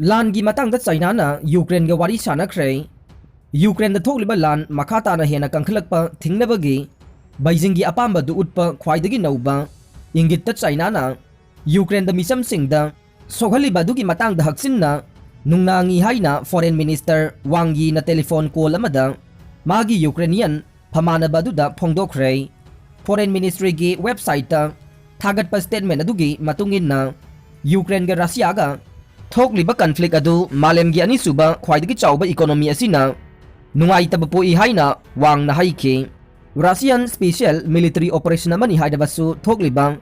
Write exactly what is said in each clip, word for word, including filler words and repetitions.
ꯂꯥꯟꯒꯤ ꯃꯇꯥꯡꯗ ꯆꯥꯏꯅꯥꯅ ꯌꯨꯀ꯭ꯔꯦꯟꯒ ꯋꯥꯔꯤ ꯁꯥꯅꯈ꯭ꯔꯦ꯫ ꯌꯨꯀ꯭ꯔꯦꯟꯗ ꯊꯣꯛꯂꯤꯕ ꯂꯥꯟ ꯃꯈꯥ ꯇꯥꯅ ꯍꯦꯟꯅ ꯀꯟꯈꯠꯂꯛꯄ ꯊꯤꯡꯅꯕꯒꯤ ꯕꯩꯖꯤꯡꯒꯤ ꯑꯄꯥꯝꯕꯗꯨ ꯎꯠꯄ ꯈ꯭ꯋꯥꯏꯗꯒꯤ ꯅꯧꯕ ꯏꯪꯒꯤꯠꯇ ꯆꯥꯏꯅꯥꯅ ꯌꯨꯀ꯭ꯔꯦꯟꯗ ꯃꯤꯆꯝꯁꯤꯡꯗ ꯁꯣꯛꯍꯜꯂꯤꯕ ꯑꯗꯨꯒꯤ ꯃꯇꯥꯡꯗ ꯍꯛꯆꯤꯟꯅ ꯅꯨꯡꯅꯥꯡꯉꯤ ꯍꯥꯏꯅ Foreign Minister Wang Yi ꯅ telephone call ꯑꯃꯗ ꯃꯥꯒꯤ Ukrainian ꯐꯃꯥꯟꯅꯕ ꯑꯗꯨꯗ ꯐꯣꯡꯗꯣꯛꯈ꯭ꯔꯦ꯫ Foreign Ministry ꯒꯤ website ꯇ ꯊꯥꯒꯠꯄ statement ꯑꯗꯨꯒꯤ ꯃꯇꯨꯡ ꯏꯟꯅ, ꯌꯨꯀ꯭ꯔꯦꯟꯒ ꯔꯁꯤꯌꯥꯒ ꯊꯣꯛꯂꯤꯕ conflict ꯑꯗꯨ ꯃꯥꯂꯦꯝꯒꯤ ꯑꯅꯤꯁꯨꯕ ꯈ꯭ꯋꯥꯏꯗꯒꯤ ꯆꯥꯎꯕ economy ꯑꯁꯤꯅ ꯅꯨꯡꯉꯥꯏꯇꯕ ꯄꯣꯛꯏ ꯍꯥꯏꯅ ꯋꯥꯡꯅ ꯍꯥꯏꯈꯤ꯫ Russian special military operation ꯑꯃꯅꯤ ꯍꯥꯏꯔꯕꯁꯨ ꯊꯣꯛꯂꯤꯕ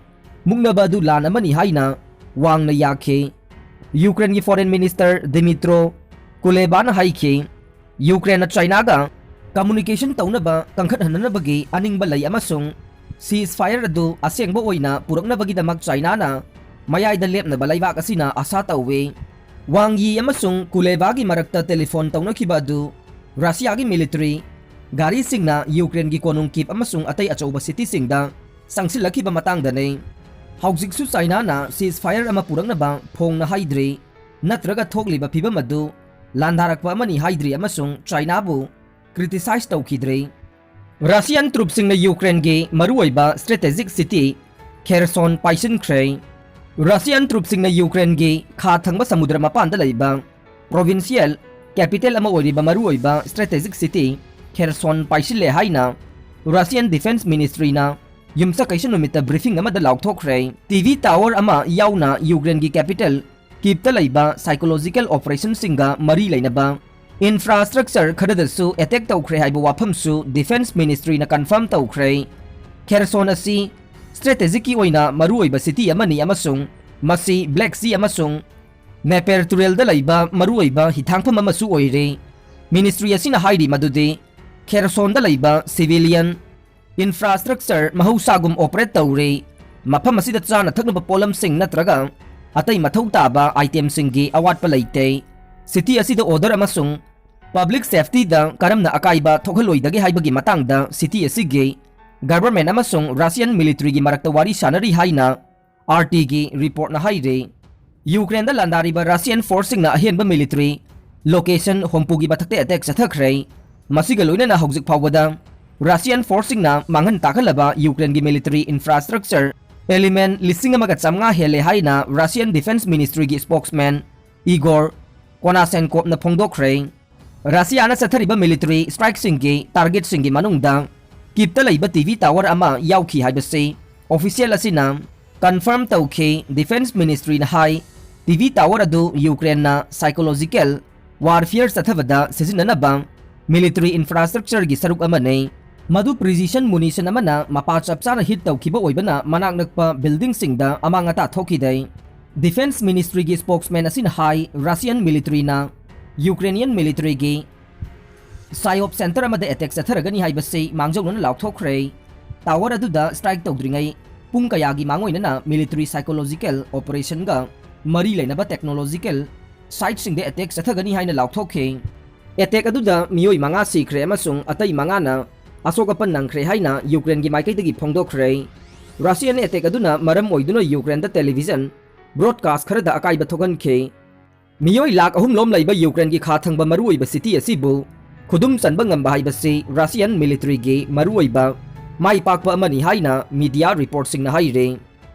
ꯃꯨꯛꯅꯕ ꯑꯗꯨ ꯂꯥꯟ ꯑꯃꯅꯤ ꯍꯥꯏꯅ ꯋꯥꯡꯅ ꯌꯥꯈꯤ꯫ ꯌꯨꯀ꯭ꯔꯦꯟꯒꯤ Foreign Minister Dmytro Kulebaꯅ ꯍꯥꯏꯈꯤ, ꯌꯨꯀ꯭ꯔꯦꯟꯅ ꯆꯥꯏꯅꯥꯒ communication ꯇꯧꯅꯕ ꯀꯟꯈꯠꯍꯟꯅꯅꯕꯒꯤ ꯑꯅꯤꯡꯕ ꯂꯩ ꯑꯃꯁꯨꯡ ceasefire ꯑꯗꯨ ꯑꯁꯦꯡꯕ ꯑꯣꯏꯅ ꯄꯨꯔꯛꯅꯕꯒꯤꯗꯃꯛ ꯆꯥꯏꯅꯥꯅ ꯃꯌꯥꯏꯗ ꯂꯦꯞꯅꯕ ꯂꯩꯕꯥꯛ ꯑꯁꯤꯅ ꯑꯥꯁꯥ ꯇꯧꯏ꯫ ꯋꯥꯡ ꯌꯤ ꯑꯃꯁꯨꯡ ꯀꯨꯂꯦꯕꯥꯒꯤ ꯃꯔꯛꯇ telephone ꯇꯧꯅꯈꯤꯕ ꯑꯗꯨ ꯔꯁꯤꯌꯥꯒꯤ military ꯒꯥꯔꯤꯁꯤꯡꯅ ꯌꯨꯀ꯭ꯔꯦꯟꯒꯤ ꯀꯣꯅꯨꯡ ꯀꯤꯞ ꯑꯃꯁꯨꯡ ꯑꯇꯩ ꯑꯆꯧꯕ cityꯁꯤꯡꯗ ꯆꯪꯁꯤꯜꯂꯛꯈꯤꯕ ꯃꯇꯥꯡꯗꯅꯤ꯫ ꯍꯧꯖꯤꯛꯁꯨ ꯆꯥꯏꯅꯥꯅ ceasefire ꯑꯃ ꯄꯨꯔꯛꯅꯕ ꯐꯣꯡꯅ ꯍꯥꯏꯗ꯭ꯔꯤ, ꯅꯠꯇ꯭ꯔꯒ ꯊꯣꯛꯂꯤꯕ ꯐꯤꯚꯝ ꯑꯗꯨ ꯂꯥꯟꯗꯥꯔꯛꯄ ꯑꯃꯅꯤ ꯍꯥꯏꯗ꯭ꯔꯤ ꯑꯃꯁꯨꯡ ꯆꯥꯏꯅꯥꯕꯨ criticize ꯇꯧꯈꯤꯗ꯭ꯔꯤ꯫ Russian troops ꯁꯤꯡꯅ ꯌꯨꯀ꯭ꯔꯦꯟꯒꯤ ꯃꯔꯨꯑꯣꯏꯕ strategic city Kherson ꯄꯥꯏꯁꯤꯟꯈ꯭ꯔꯦ꯫ Russian troops ꯁꯤꯡꯅ ꯌꯨꯀ꯭ꯔꯦꯟꯒꯤ ꯈꯥ ꯊꯪꯕ ꯁꯃꯨꯗ꯭ꯔ ꯃꯄꯥꯟꯗ ꯂꯩꯕ provincial capital ꯑꯃ ꯑꯣꯏꯔꯤꯕ ꯃꯔꯨꯑꯣꯏꯕ strategic city Kherson ꯄꯥꯏꯁꯤꯜꯂꯦ ꯍꯥꯏꯅ Russian Defense Ministry ꯅ ꯌꯨꯝꯁꯀꯩꯁ ꯅꯨꯃꯤꯠꯇ briefing ꯑꯃꯗ ꯂꯥꯎꯊꯣꯛꯈ꯭ꯔꯦ꯫ T V tower ꯑꯃ ꯌꯥꯎꯅ ꯌꯨꯀ꯭ꯔꯦꯟꯒꯤ capital ꯀꯤꯞꯇ ꯂꯩꯕ psychological operation ꯁꯤꯡꯒ ꯃꯔꯤ ꯂꯩꯅꯕ infrastructure ꯈꯔꯗꯁꯨ attack ꯇꯧꯈ꯭ꯔꯦ ꯍꯥꯏꯕ ꯋꯥꯐꯝꯁꯨ Defense Ministry ꯅ confirm ꯇꯧꯈ꯭ꯔꯦ꯫ Kherson ꯑꯁꯤ strategic ꯀꯤ ꯑꯣꯏꯅ ꯃꯔꯨꯑꯣꯏꯕ city ꯑꯃꯅꯤ ꯑꯃꯁꯨꯡ ꯃꯁꯤ Black Sea ꯑꯃꯁꯨꯡ Dnieper ꯇꯨꯔꯦꯜꯗ ꯂꯩꯕ ꯃꯔꯨꯑꯣꯏꯕ ꯍꯤꯊꯥꯡꯐꯝ ꯑꯃꯁꯨ ꯑꯣꯏꯔꯦ꯫ Ministry ꯑꯁꯤꯅ ꯍꯥꯏꯔꯤ ꯃꯗꯨꯗꯤ Kherson ꯗ ꯂꯩꯕ civilian infrastructure ꯃꯍꯧꯁꯥꯒꯨꯝ operate ꯇꯧꯔꯤ꯫ ꯃꯐꯝ ꯑꯁꯤꯗ ꯆꯥꯅ ꯊꯛꯅꯕ ꯄꯣꯠꯂꯝꯁꯤꯡ ꯅꯠꯇ꯭ꯔꯒ ꯑꯇꯩ ꯃꯊꯧ ꯇꯥꯕ item ꯁꯤꯡꯒꯤ ꯑꯋꯥꯠꯄ ꯂꯩꯇꯦ꯫ City ꯑꯁꯤꯗ order ꯑꯃꯁꯨꯡ public safety ꯗ ꯀꯔꯝꯅ ꯑꯀꯥꯏꯕ ꯊꯣꯛꯍꯜꯂꯣꯏꯗꯒꯦ ꯍꯥꯏꯕꯒꯤ ꯃꯇꯥꯡꯗ city ꯑꯁꯤꯒꯤ government ꯑꯃꯁꯨꯡ Russian military ꯒꯤ ꯃꯔꯛꯇ ꯋꯥꯔꯤ ꯁꯥꯅꯔꯤ ꯍꯥꯏꯅ R T ꯒꯤ report ꯅ ꯍꯥꯏꯔꯤ꯫ ꯌꯨꯀ꯭ꯔꯦꯟꯗ ꯂꯥꯟꯗꯥꯔꯤꯕ ꯔꯁꯤꯌꯥꯟ ꯐꯣꯔꯁꯁꯤꯡꯅ ꯑꯍꯦꯟꯕ ꯃꯤꯂꯤꯇꯔꯤ ꯂꯣꯀꯦꯁꯟ ꯍꯨꯝꯐꯨꯒꯤ ꯃꯊꯛꯇ ꯑꯦꯇꯦꯛ ꯆꯠꯊꯈ꯭ꯔꯦ꯫ ꯃꯁꯤꯒ ꯂꯣꯏꯅꯅ ꯍꯧꯖꯤꯛ ꯐꯥꯎꯕꯗ ꯔꯁꯤꯌꯥꯟ ꯐꯣꯔꯁꯁꯤꯡꯅ ꯃꯥꯡꯍꯟ ꯇꯥꯛꯍꯜꯂꯕ ꯌꯨꯀ꯭ꯔꯦꯟꯒꯤ ꯃꯤꯂꯤꯇꯔꯤ ꯏꯟꯐ꯭ꯔꯥꯁ꯭ꯇ꯭ꯔꯛꯆꯔ ꯑꯦꯂꯤꯃꯦꯟ ꯂꯤꯁꯤꯡ ꯑꯃꯒ ꯆꯥꯝꯃꯉꯥ ꯍꯦꯜꯂꯦ ꯍꯥꯏꯅ ꯔꯁꯤꯌꯥꯟ ꯗꯤꯐꯦꯟꯁ ꯃꯤꯅꯤꯁꯇ꯭ꯔꯤꯒꯤ ꯁ꯭ꯄꯣꯛꯁꯃꯦꯟ ꯏꯒꯣꯔ ꯀꯣꯅꯥꯁꯦꯟꯀꯣꯞꯅ ꯐꯣꯡꯗꯣꯛꯈ꯭ꯔꯦ꯫ ꯔꯁꯤꯌꯥꯅ ꯆꯠꯊꯔꯤꯕ ꯃꯤꯂꯤꯇꯔꯤ ꯁ꯭ꯇ꯭ꯔꯥꯏꯛꯁꯤꯡꯒꯤ ꯇꯥꯔꯒꯦꯠꯁꯤꯡꯒꯤ ꯃꯅꯨꯡꯗ ꯀꯤꯞꯇ ꯂꯩꯕ ꯇꯤ ꯚꯤ ꯇꯥꯋꯔ ꯑꯃ ꯌꯥꯎꯈꯤ ꯍꯥꯏꯕꯁꯤ ꯑꯣꯐꯤꯁꯤꯌꯦꯜ ꯑꯁꯤꯅ ꯀꯟꯐꯥꯔꯝ ꯇꯧꯈꯤ꯫ ꯗꯤꯐꯦꯟꯁ ꯃꯤꯅꯤꯁꯇ꯭ꯔꯤꯅ ꯍꯥꯏ, ꯇꯤ ꯚꯤ ꯇꯥꯋꯔ ꯑꯗꯨ ꯌꯨꯀ꯭ꯔꯦꯟꯅ ꯁꯥꯏꯀꯣꯂꯣꯖꯤꯀꯦꯜ ꯋꯥꯔꯐꯤꯌꯔ ꯆꯠꯊꯕꯗ ꯁꯤꯖꯤꯟꯅꯅꯕ ꯃꯤꯂꯤꯇꯔꯤ ꯏꯟꯐ꯭ꯔꯥꯁ꯭ꯇ꯭ꯔꯛꯆꯔꯒꯤ ꯁꯔꯨꯛ ꯑꯃꯅꯤ꯫ ꯃꯗꯨ ꯄ꯭ꯔꯤꯁꯤꯁꯟ ꯃꯨꯅꯤꯁꯟ ꯑꯃꯅ ꯃꯄꯥ ꯆꯞ ꯆꯥꯅ ꯍꯤꯠ ꯇꯧꯈꯤꯕ ꯑꯣꯏꯕꯅ ꯃꯅꯥꯛ ꯅꯛꯄ ꯕꯤꯜꯗꯤꯡꯁꯤꯡꯗ ꯑꯃꯥꯡ ꯑꯇꯥ ꯊꯣꯛꯈꯤꯗꯦ꯫ ꯗꯤꯐꯦꯟꯁ ꯃꯤꯅꯤꯁꯇ꯭ꯔꯤꯒꯤ ꯁ꯭ꯄꯣꯛꯁꯃꯦꯟ ꯑꯁꯤꯅ ꯍꯥꯏ, ꯔꯁꯤꯌꯟ ꯃꯤꯂꯤꯇꯔꯤꯅ ꯌꯨꯀ꯭ꯔꯦꯅꯤꯌꯟ ꯃꯤꯂꯤꯇꯔꯤꯒꯤ ꯁꯥꯏꯑꯣꯞ ꯁꯦꯟꯇꯔ ꯑꯃꯗ ꯑꯦꯇꯦꯛ ꯆꯠꯊꯔꯒꯅꯤ ꯍꯥꯏꯕꯁꯤ ꯃꯥꯡꯖꯧꯅꯅ ꯂꯥꯎꯊꯣꯛꯈ꯭ꯔꯦ꯫ ꯇꯥꯋꯔ ꯑꯗꯨꯗ ꯁ꯭ꯇ꯭ꯔꯥꯏꯛ ꯇꯧꯗ꯭ꯔꯤꯉꯩ ꯄꯨꯡ ꯀꯌꯥꯒꯤ ꯃꯥꯡꯑꯣꯏꯅꯅ ꯃꯤꯂꯤꯇꯔꯤ ꯁꯥꯏꯀꯣꯂꯣꯖꯤꯀꯦꯜ ꯑꯣꯄꯔꯦꯁꯟꯒ ꯃꯔꯤ ꯂꯩꯅꯕ ꯇꯦꯛꯅꯣꯂꯣꯖꯤꯀꯦꯜ ꯁꯥꯏꯠꯁꯤꯡꯗ ꯑꯦꯇꯦꯛ ꯆꯠꯊꯒꯅꯤ ꯍꯥꯏꯅ ꯂꯥꯎꯊꯣꯛꯈꯤ꯫ ꯑꯦꯇꯦꯛ ꯑꯗꯨꯗ ꯃꯤꯑꯣꯏ ꯃꯉꯥ ꯁꯤꯈ꯭ꯔꯦ ꯑꯃꯁꯨꯡ ꯑꯇꯩ ꯃꯉꯥꯅ ꯑꯁꯣꯛ ꯑꯄꯟ ꯅꯪꯈ꯭ꯔꯦ ꯍꯥꯏꯅ ꯌꯨꯀ꯭ꯔꯦꯟꯒꯤ ꯃꯥꯏꯀꯩꯗꯒꯤ ꯐꯣꯡꯗꯣꯛꯈ꯭ꯔꯦ꯫ ꯔꯁꯤꯌꯟ ꯑꯦꯇꯦꯛ ꯑꯗꯨꯅ ꯃꯔꯝ ꯑꯣꯏꯗꯨꯅ ꯌꯨꯀ꯭ꯔꯦꯟꯗ ꯇꯦꯂꯤꯚꯤꯖꯟ ꯕ꯭ꯔꯣꯗꯀꯥꯁ ꯈꯔꯗ ꯑꯀꯥꯏꯕ ꯊꯣꯛꯍꯟꯈꯤ꯫ ꯃꯤꯑꯣꯏ ꯂꯥꯈ ꯑꯍꯨꯝ ꯂꯣꯝ ꯂꯩꯕ ꯌꯨꯀ꯭ꯔꯦꯟꯒꯤ ꯈꯥ ꯊꯪꯕ ꯃꯔꯨꯑꯣꯏꯕ ꯁꯤꯇꯤ ꯑꯁꯤꯕꯨ ꯈꯨꯗꯨꯝ ꯆꯟꯕ ꯉꯝꯕ ꯍꯥꯏꯕꯁꯤ ꯔꯁꯤꯌꯟ ꯃꯤꯂꯤꯇꯔꯤꯒꯤ ꯃꯔꯨꯑꯣꯏꯕ ꯃꯥꯏ ꯄꯥꯛꯄ ꯑꯃꯅꯤ ꯍꯥꯏꯅ ꯃꯤꯗꯤꯌꯥ ꯔꯤꯄꯣꯔꯠꯁꯤꯡꯅ ꯍꯥꯏꯔꯤ꯫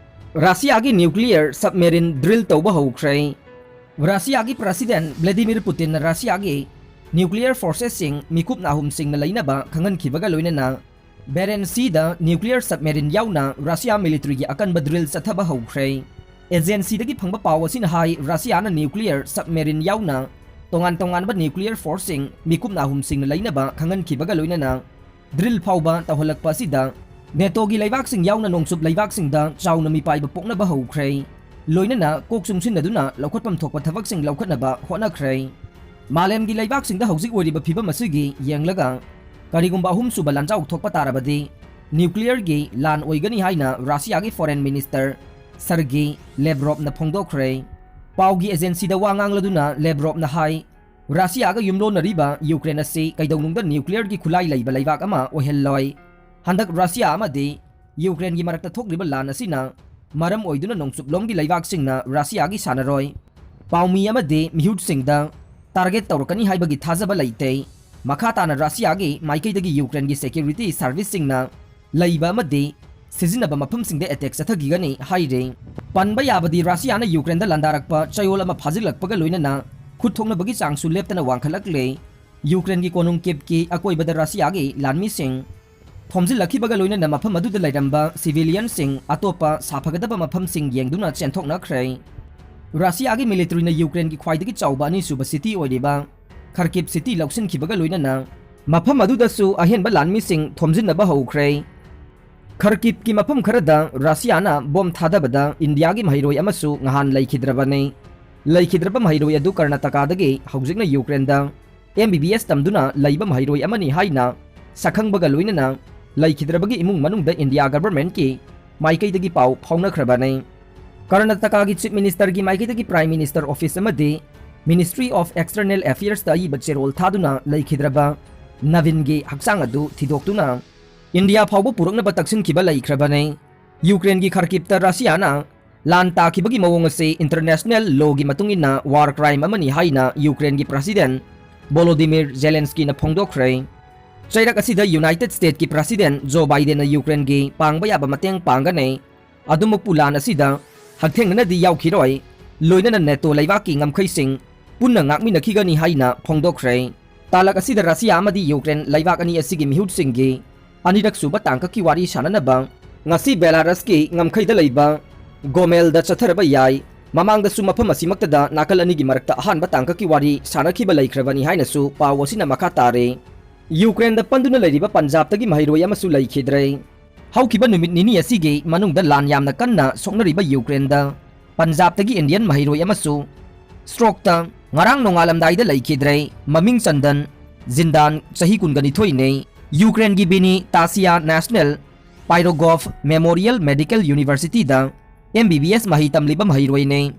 ꯔꯁꯤꯌꯥꯒꯤ ꯅ꯭ꯌꯨꯀ꯭ꯂꯤꯌꯔ ꯁꯕꯃꯦꯔꯤꯟ ꯗ꯭ꯔꯤꯜ ꯇꯧꯕ ꯍꯧꯈ꯭ꯔꯦ꯫ ꯔꯁꯤꯌꯥꯒꯤ ꯄ꯭ꯔꯁꯤꯗꯦꯟ ꯚ꯭ꯂꯥꯗꯤꯃꯤꯔ ꯄꯨꯇꯤꯟꯅ ꯔꯁꯤꯌꯥꯒꯤ ꯅ꯭ꯌꯨꯀ꯭ꯂꯤꯌꯔ ꯐꯣꯔꯁꯦꯁꯁꯤꯡ ꯃꯤꯀꯨꯞ ꯅꯥꯍꯨꯝꯁꯤꯡꯅ ꯂꯩꯅꯕ ꯈꯪꯍꯟꯈꯤꯕꯒ ꯂꯣꯏꯅꯅ ꯕꯦꯔꯦꯟꯁ ꯁꯤꯗ ꯅ꯭ꯌꯨꯀ꯭ꯂꯤꯌꯔ ꯁꯕꯃꯦꯔꯤꯟ ꯌꯥꯎꯅ ꯔꯁꯤꯌꯥ ꯃꯤꯂꯤꯇꯔꯤꯒꯤ ꯑꯀꯟꯕ ꯗ꯭ꯔꯤꯜ ꯆꯠꯊꯕ ꯍꯧꯈ꯭ꯔꯦ꯫ ꯑꯦꯖꯦꯟꯁꯤꯗꯒꯤ ꯐꯪꯕ ꯄꯥꯎ ꯑꯁꯤꯅ ꯍꯥꯏ, ꯔꯁꯤꯌꯥꯅ ꯅ꯭ꯌꯨꯀ꯭ꯂꯤꯌꯔ ꯁꯕꯃꯦꯔꯤꯟ ꯌꯥꯎꯅ ꯇꯣꯉꯥꯟ ꯇꯣꯉꯥꯟꯕ ꯅ꯭ꯌꯨꯀ꯭ꯂꯤꯌꯔ ꯐꯣꯔꯁꯁꯤꯡ ꯃꯤꯀꯨꯞ ꯅꯥꯍꯨꯝꯁꯤꯡꯅ ꯂꯩꯅꯕ ꯈꯪꯍꯟꯈꯤꯕꯒ ꯂꯣꯏꯅꯅ ꯗ꯭ꯔꯤꯜ ꯐꯥꯎꯕ ꯇꯧꯍꯜꯂꯛꯄ ꯑꯁꯤꯗ ꯅꯦꯇꯣꯒꯤ ꯂꯩꯕꯥꯛꯁꯤꯡ ꯌꯥꯎꯅ ꯅꯣꯡꯆꯨꯞ ꯂꯩꯕꯥꯛꯁꯤꯡꯗ ꯆꯥꯎꯅ ꯃꯤꯄꯥꯏꯕ ꯄꯣꯛꯅꯕ ꯍꯧꯈ꯭ꯔꯦ꯫ ꯂꯣꯏꯅꯅ ꯀꯣꯛ ꯆꯨꯡꯁꯤꯟꯅꯗꯨꯅ ꯂꯧꯈꯠꯐꯝ ꯊꯣꯛꯄ ꯊꯕꯛꯁꯤꯡ ꯂꯧꯈꯠꯅꯕ ꯍꯣꯠꯅꯈ꯭ꯔꯦ꯫ ꯃꯥꯂꯦꯝꯒꯤ ꯂꯩꯕꯥꯛꯁꯤꯡꯗ ꯍꯧꯖꯤꯛ ꯑꯣꯏꯔꯤꯕ ꯐꯤꯕꯝ ꯑꯁꯤꯒꯤ ꯌꯦꯡꯂꯒ ꯀꯔꯤꯒꯨꯝꯕ ꯑꯍꯨꯝꯁꯨꯕ ꯂꯥꯟꯖꯥꯎ ꯊꯣꯛꯄ ꯇꯥꯔꯕꯗꯤ ꯅ꯭ꯌꯨꯀ꯭ꯂꯤꯌꯔꯒꯤ ꯂꯥꯟ ꯑꯣꯏꯒꯅꯤ ꯍꯥꯏꯅ ꯔꯁꯤꯌꯥꯒꯤ ꯐꯣꯔꯦꯟ ꯃꯤꯅꯤꯁꯇꯔ ꯁꯔꯒꯤ ꯂꯦꯕ꯭ꯔꯣꯞꯅ ꯐꯣꯡꯗꯣꯛꯈ꯭ꯔꯦ꯫ ꯄꯥꯎꯒꯤ ꯑꯦꯖꯦꯟꯁꯤꯗ ꯋꯥ ꯉꯥꯡꯂꯗꯨꯅ ꯂꯦꯕ꯭ꯔꯣꯞꯅ ꯍꯥꯏ, ꯔꯁꯤꯌꯥꯒ ꯌꯨꯝꯂꯣꯟꯅꯔꯤꯕ ꯌꯨꯀ꯭ꯔꯦꯟ ꯑꯁꯤ ꯀꯩꯗꯧꯅꯨꯡꯗ ꯅ꯭ꯌꯨꯀ꯭ꯂꯤꯌꯔꯒꯤ ꯈꯨꯠꯂꯥꯏ ꯂꯩꯕ ꯂꯩꯕꯥꯛ ꯑꯃ ꯑꯣꯏꯍꯜꯂꯣꯏ꯫ ꯍꯟꯗꯛ ꯔꯁꯤꯌꯥ ꯑꯃꯗꯤ ꯌꯨꯀ꯭ꯔꯦꯟꯒꯤ ꯃꯔꯛꯇ ꯊꯣꯛꯂꯤꯕ ꯂꯥꯟ ꯑꯁꯤꯅ ꯃꯔꯝ ꯑꯣꯏꯗꯨꯅ ꯅꯣꯡꯆꯨꯞꯂꯣꯝꯒꯤ ꯂꯩꯕꯥꯛꯁꯤꯡꯅ ꯔꯁꯤꯌꯥꯒꯤ ꯁꯥꯟꯅꯔꯣꯏ, ꯄꯥꯎꯃꯤ ꯑꯃꯗꯤ ꯃꯤꯍꯨꯠꯁꯤꯡꯗ target ꯇꯧꯔꯛꯀꯅꯤ ꯍꯥꯏꯕꯒꯤ ꯊꯥꯖꯕ ꯂꯩꯇꯦ꯫ ꯃꯈꯥ ꯇꯥꯅ ꯔꯁꯤꯌꯥꯒꯤ ꯃꯥꯏꯀꯩꯗꯒꯤ ꯌꯨꯀ꯭ꯔꯦꯟꯒꯤ security serviceꯁꯤꯡꯅ ꯂꯩꯕ ꯑꯃꯗꯤ ꯁꯤꯖꯤꯟꯅꯕ ꯃꯐꯝꯁꯤꯡꯗ attack ꯆꯠꯊꯈꯤꯒꯅꯤ ꯍꯥꯏꯔꯤ꯫ ꯄꯟꯕ ꯌꯥꯕꯗꯤ ꯔꯁꯤꯌꯥꯅ ꯌꯨꯀ꯭ꯔꯦꯟꯗ ꯂꯥꯟꯗꯥꯔꯛꯄ ꯆꯌꯣꯜ ꯑꯃ ꯐꯥꯖꯤꯜꯂꯛꯄꯒ ꯂꯣꯏꯅꯅ ꯈꯨꯠ ꯊꯣꯛꯅꯕꯒꯤ ꯆꯥꯡꯁꯨ ꯂꯦꯞꯇꯅ ꯋꯥꯡꯈꯠꯂꯛꯂꯦ꯫ ꯌꯨꯀ꯭ꯔꯦꯟꯒꯤ ꯀꯣꯅꯨꯡ ꯀꯤꯞꯀꯤ ꯑꯀꯣꯏꯕꯗ ꯔꯁꯤꯌꯥꯒꯤ ꯂꯥꯟꯃꯤꯁꯤꯡ ꯊꯣꯝꯖꯤꯜꯂꯛꯈꯤꯕꯒ ꯂꯣꯏꯅꯅ ꯃꯐꯝ ꯑꯗꯨꯗ ꯂꯩꯔꯝꯕ civilianꯁꯤꯡ ꯑꯇꯣꯞꯄ ꯁꯥꯐꯒꯗꯕ ꯃꯐꯝꯁꯤꯡ ꯌꯦꯡꯗꯨꯅ ꯆꯦꯟꯊꯣꯛꯅꯈ꯭ꯔꯦ꯫ ꯔꯁꯤꯌꯥꯒꯤ militaryꯅ ꯌꯨꯀ꯭ꯔꯦꯟꯒꯤ ꯈ꯭ꯋꯥꯏꯗꯒꯤ ꯆꯥꯎꯕ ꯑꯅꯤꯁꯨꯕ city ꯑꯣꯏꯔꯤꯕ ꯈꯔꯀꯤꯞ city ꯂꯧꯁꯤꯟꯈꯤꯕꯒ ꯂꯣꯏꯅꯅ ꯃꯐꯝ ꯑꯗꯨꯗꯁꯨ ꯑꯍꯦꯟꯕ ꯂꯥꯟꯃꯤꯁꯤꯡ ꯊꯣꯝꯖꯤꯟꯅꯕ ꯍꯧꯈ꯭ꯔꯦ꯫ ꯈꯔꯀꯤꯞꯀꯤ ꯃꯐꯝ ꯈꯔꯗ ꯔꯁꯤꯌꯥꯅ ꯕꯣꯝ ꯊꯥꯗꯕꯗ ꯏꯟꯗꯤꯌꯥꯒꯤ ꯃꯍꯩꯔꯣꯏ ꯑꯃꯁꯨ ꯅꯍꯥꯟ ꯂꯩꯈꯤꯗ꯭ꯔꯕꯅꯤ꯫ ꯂꯩꯈꯤꯗ꯭ꯔꯕ ꯃꯍꯩꯔꯣꯏ ꯑꯗꯨ ꯀꯔꯅꯥꯇꯀꯥꯗꯒꯤ ꯍꯧꯖꯤꯛꯅ ꯌꯨꯀ꯭ꯔꯦꯟꯗ M B B S ꯇꯝꯗꯨꯅ ꯂꯩꯕ ꯃꯍꯩꯔꯣꯏ ꯑꯃꯅꯤ ꯍꯥꯏꯅ ꯁꯛꯈꯪꯕꯒ ꯂꯣꯏꯅꯅ ꯂꯩꯈꯤꯗ꯭ꯔꯕꯒꯤ ꯏꯃꯨꯡ ꯃꯅꯨꯡꯗ ꯏꯟꯗꯤꯌꯥ governmentꯀꯤ ꯃꯥꯏꯀꯩꯗꯒꯤ ꯄꯥꯎ ꯐꯥꯎꯅꯈ꯭ꯔꯕꯅꯤ꯫ ꯀꯔꯅꯥꯇꯀꯥꯒꯤ Chief Ministerꯒꯤ ꯃꯥꯏꯀꯩꯗꯒꯤ Prime Minister Office ꯑꯃꯗꯤ Ministry of External Affairsꯇ ꯑꯏꯕ ꯆꯦꯔꯣꯜ ꯊꯥꯗꯨꯅ ꯂꯩꯈꯤꯗ꯭ꯔꯕ ꯅꯕꯤꯟꯒꯤ ꯍꯛꯆꯥꯡ ꯑꯗꯨ ꯊꯤꯗꯣꯛꯇꯨꯅ ꯏꯟꯗꯤꯌꯥ ꯐꯥꯎꯕ ꯄꯨꯔꯛꯅꯕ ꯇꯛꯁꯤꯟꯈꯤꯕ ꯂꯩꯈ꯭ꯔꯕꯅꯤ꯫ ꯌꯨꯀ꯭ꯔꯦꯟꯒꯤ ꯈꯔꯀꯤꯞꯇ ꯔꯁꯤꯌꯥꯅ ꯂꯥꯟ ꯇꯥꯈꯤꯕꯒꯤ ꯃꯑꯣꯡ ꯑꯁꯤ international lawꯒꯤ ꯃꯇꯨꯡ ꯏꯟꯅ war crime ꯑꯃꯅꯤ ꯍꯥꯏꯅ ꯌꯨꯀ꯭ꯔꯦꯟꯒꯤ President Volodymyr Zelenskyꯅ ꯐꯣꯡꯗꯣꯛꯈ꯭ꯔꯦ꯫ ꯆꯩꯔꯛ ꯑꯁꯤꯗ United Statesꯀꯤ President Joe Bidenꯅ ꯌꯨꯀ꯭ꯔꯦꯟꯒꯤ ꯄꯥꯡꯕ ꯌꯥꯕ ꯃꯇꯦꯡ ꯄꯥꯡꯒꯅꯤ, ꯑꯗꯨꯃꯛꯄꯨ ꯂꯥꯟ ꯑꯁꯤꯗ ꯍꯛꯊꯦꯡꯅꯅꯗꯤ ꯌꯥꯎꯈꯤꯔꯣꯏ, ꯂꯣꯏꯅꯅ NATO ꯂꯩꯕꯥꯛꯀꯤ ꯉꯝꯈꯩꯁꯤꯡ ꯄꯨꯟꯅ ꯉꯥꯛꯃꯤꯟꯅꯈꯤꯒꯅꯤ ꯍꯥꯏꯅ ꯐꯣꯡꯗꯣꯛꯈ꯭ꯔꯦ꯫ ꯇꯥꯂꯛ ꯑꯁꯤꯗ ꯔꯁꯤꯌꯥ ꯑꯃꯗꯤ ꯌꯨꯀ꯭ꯔꯦꯟ ꯂꯩꯕꯥꯛ ꯑꯅꯤ ꯑꯁꯤꯒꯤ ꯃꯤꯍꯨꯠꯁꯤꯡꯒꯤ ꯑꯅꯤꯔꯛ ꯁꯨꯕ ꯇꯥꯡꯀꯛꯀꯤ ꯋꯥꯔꯤ ꯁꯥꯟꯅꯅꯕ ꯉꯁꯤ ꯕꯦꯂꯥꯔꯁꯀꯤ ꯉꯝꯈꯩꯗ ꯂꯩꯕ ꯒꯣꯃꯦꯜꯗ ꯆꯠꯊꯔꯕ ꯌꯥꯏ꯫ ꯃꯃꯥꯡꯗꯁꯨ ꯃꯐꯝ ꯑꯁꯤꯃꯛꯇꯗ ꯅꯥꯀꯜ ꯑꯅꯤꯒꯤ ꯃꯔꯛꯇ ꯑꯍꯥꯟꯕ ꯇꯥꯡꯀꯛꯀꯤ ꯋꯥꯔꯤ ꯁꯥꯟꯅꯈꯤꯕ ꯂꯩꯈ꯭ꯔꯕꯅꯤ ꯍꯥꯏꯅꯁꯨ ꯄꯥꯎ ꯑꯁꯤꯅ ꯃꯈꯥ ꯇꯥꯔꯦ꯫ ꯌꯨꯀ꯭ꯔꯦꯟꯗ ꯄꯟꯗꯨꯅ ꯂꯩꯔꯤꯕ ꯄꯟꯖꯥꯕꯇꯒꯤ ꯃꯍꯩꯔꯣꯏ ꯑꯃꯁꯨ ꯂꯩꯈꯤꯗ꯭ꯔꯦ꯫ ꯍꯧꯈꯤꯕ ꯅꯨꯃꯤꯠ ꯅꯤꯅꯤ ꯑꯁꯤꯒꯤ ꯃꯅꯨꯡꯗ ꯂꯥꯟ ꯌꯥꯝꯅ ꯀꯟꯅ ꯁꯣꯛꯅꯔꯤꯕ ꯌꯨꯀ꯭ꯔꯦꯟꯗ ꯄꯟꯖꯥꯕꯇꯒꯤ Indian ꯃꯍꯩꯔꯣꯏ ꯑꯃꯁꯨ strokeꯇ ꯉꯔꯥꯡ ꯅꯣꯡꯉꯥꯜꯂꯝꯗꯥꯏꯗ ꯂꯩꯈꯤꯗ꯭ꯔꯦ꯫ ꯃꯃꯤꯡ ꯆꯟꯗꯟ ꯖꯤꯟꯗꯥꯟ, ꯆꯍꯤ ꯀꯨꯟꯒ ꯅꯤꯊꯣꯏꯅꯤ꯫ ꯌꯨꯀ꯭ꯔꯦꯟꯒꯤ ꯕꯤꯅꯤ ꯇꯥꯁꯤꯌꯥ National Pyrogov Memorial Medical Universityꯗ M B B S ꯃꯍꯩ ꯇꯝꯂꯤꯕ ꯃꯍꯩꯔꯣꯏꯅꯤ꯫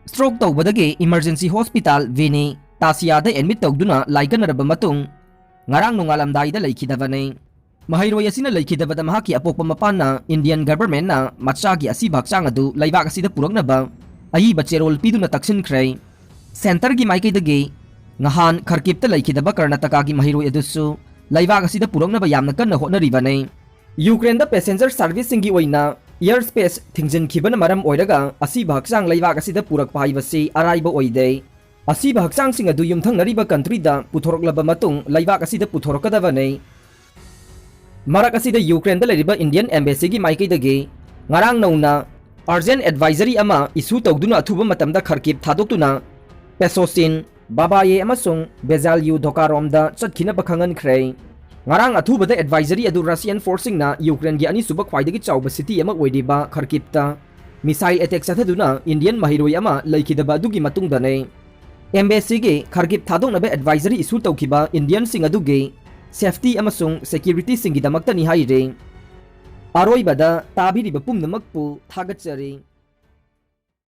Stroke ꯇꯧꯕꯗꯒꯤ emergency hospital ꯕꯤꯅꯤ ꯇꯥꯁꯤꯌꯥꯗ admit ꯇꯧꯗꯨꯅ ꯂꯥꯏꯀꯠꯅꯔꯕ ꯃꯇꯨꯡ ꯉꯔꯥꯡ ꯅꯣꯡꯉꯥꯜꯂꯝꯗꯥꯏꯗ ꯂꯩꯈꯤꯗꯕꯅꯤ꯫ ꯃꯍꯩꯔꯣꯏ ꯑꯁꯤꯅ ꯂꯩꯈꯤꯗꯕꯗ ꯃꯍꯥꯛꯀꯤ ꯑꯄꯣꯛꯄ ꯃꯄꯥꯅ Indian governmentꯅ ꯃꯆꯥꯒꯤ ꯑꯁꯤꯕ ꯍꯛꯆꯥꯡ ꯑꯗꯨ ꯂꯩꯕꯥꯛ ꯑꯁꯤꯗ ꯄꯨꯔꯛꯅꯕ ꯑꯏꯕ ꯆꯦꯔꯣꯜ ꯄꯤꯗꯨꯅ ꯇꯛꯁꯤꯟꯈ꯭ꯔꯦ꯫ Centreꯒꯤ ꯃꯥꯏꯀꯩꯗꯒꯤ ꯉꯍꯥꯟ Kharkivꯇ ꯂꯩꯈꯤꯗꯕ ꯀꯔꯅꯥꯇꯀꯥꯒꯤ ꯃꯍꯩꯔꯣꯏ ꯑꯗꯨꯁꯨ ꯂꯩꯕꯥꯛ ꯑꯁꯤꯗ ꯄꯨꯔꯛꯅꯕ ꯌꯥꯝꯅ ꯀꯟꯅ ꯍꯣꯠꯅꯔꯤꯕꯅꯤ꯫ ꯌꯨꯀ꯭ꯔꯦꯟꯗ passenger serviceꯁꯤꯡꯒꯤ ꯑꯣꯏꯅ air space ꯊꯤꯡꯖꯤꯟꯈꯤꯕꯅ ꯃꯔꯝ ꯑꯣꯏꯔꯒ ꯑꯁꯤꯕ ꯍꯛꯆꯥꯡ ꯂꯩꯕꯥꯛ ꯑꯁꯤꯗ ꯄꯨꯔꯛꯄ ꯍꯥꯏꯕꯁꯤ ꯑꯔꯥꯏꯕ ꯑꯣꯏꯗꯦ꯫ ꯑꯁꯤꯕ ꯍꯛꯆꯥꯡꯁꯤꯡ ꯑꯗꯨ ꯌꯨꯝꯊꯪꯅꯔꯤꯕ countryꯗ ꯄꯨꯊꯣꯔꯛꯂꯕ ꯃꯇꯨꯡ ꯂꯩꯕꯥꯛ ꯑꯁꯤꯗ ꯄꯨꯊꯣꯔꯛꯀꯗꯕꯅꯤ꯫ ꯃꯔꯛ ꯑꯁꯤꯗ ꯌꯨꯀ꯭ꯔꯦꯟꯗ ꯂꯩꯔꯤꯕ Indian embassyꯒꯤ ꯃꯥꯏꯀꯩꯗꯒꯤ ꯉꯔꯥꯡ ꯅꯧꯅ urgent advisory ꯑꯃ issue ꯇꯧꯗꯨꯅ ꯑꯊꯨꯕ ꯃꯇꯝꯗ Kharkiv ꯊꯥꯗꯣꯛꯇꯨꯅ Pesoshin, Babaye ꯑꯃꯁꯨꯡ Bezalyu ꯙꯣꯀꯥꯔꯣꯝꯗ ꯆꯠꯈꯤꯅꯕ ꯈꯪꯍꯟꯈ꯭ꯔꯦ꯫ ꯉꯔꯥꯡ ꯑꯊꯨꯕꯗ advisory ꯑꯗꯨ Russian forceꯁꯤꯡꯅ ꯌꯨꯀ꯭ꯔꯦꯟꯒꯤ ꯑꯅꯤꯁꯨꯕ ꯈ꯭ꯋꯥꯏꯗꯒꯤ ꯆꯥꯎꯕ city ꯑꯃ ꯑꯣꯏꯔꯤꯕ Kharkivꯇ missile attack ꯆꯠꯊꯗꯨꯅ Indian ꯃꯍꯩꯔꯣꯏ ꯑꯃ ꯂꯩꯈꯤꯗꯕ ꯑꯗꯨꯒꯤ ꯃꯇꯨꯡꯗꯅꯤ꯫ Embassyꯒꯤ Kharkiv ꯊꯥꯗꯣꯛꯅꯕ advisory issue ꯇꯧꯈꯤꯕ Indianꯁꯤꯡ ꯑꯗꯨꯒꯤ safety ꯑꯃꯁꯨꯡ securityꯁꯤꯡꯒꯤꯗꯃꯛꯇꯅꯤ ꯍꯥꯏꯔꯤ꯫ ꯑꯔꯣꯏꯕꯗ ꯇꯥꯕꯤꯔꯤꯕ ꯄꯨꯝꯅꯃꯛꯄꯨ ꯊꯥꯒꯠꯆꯔꯤ꯫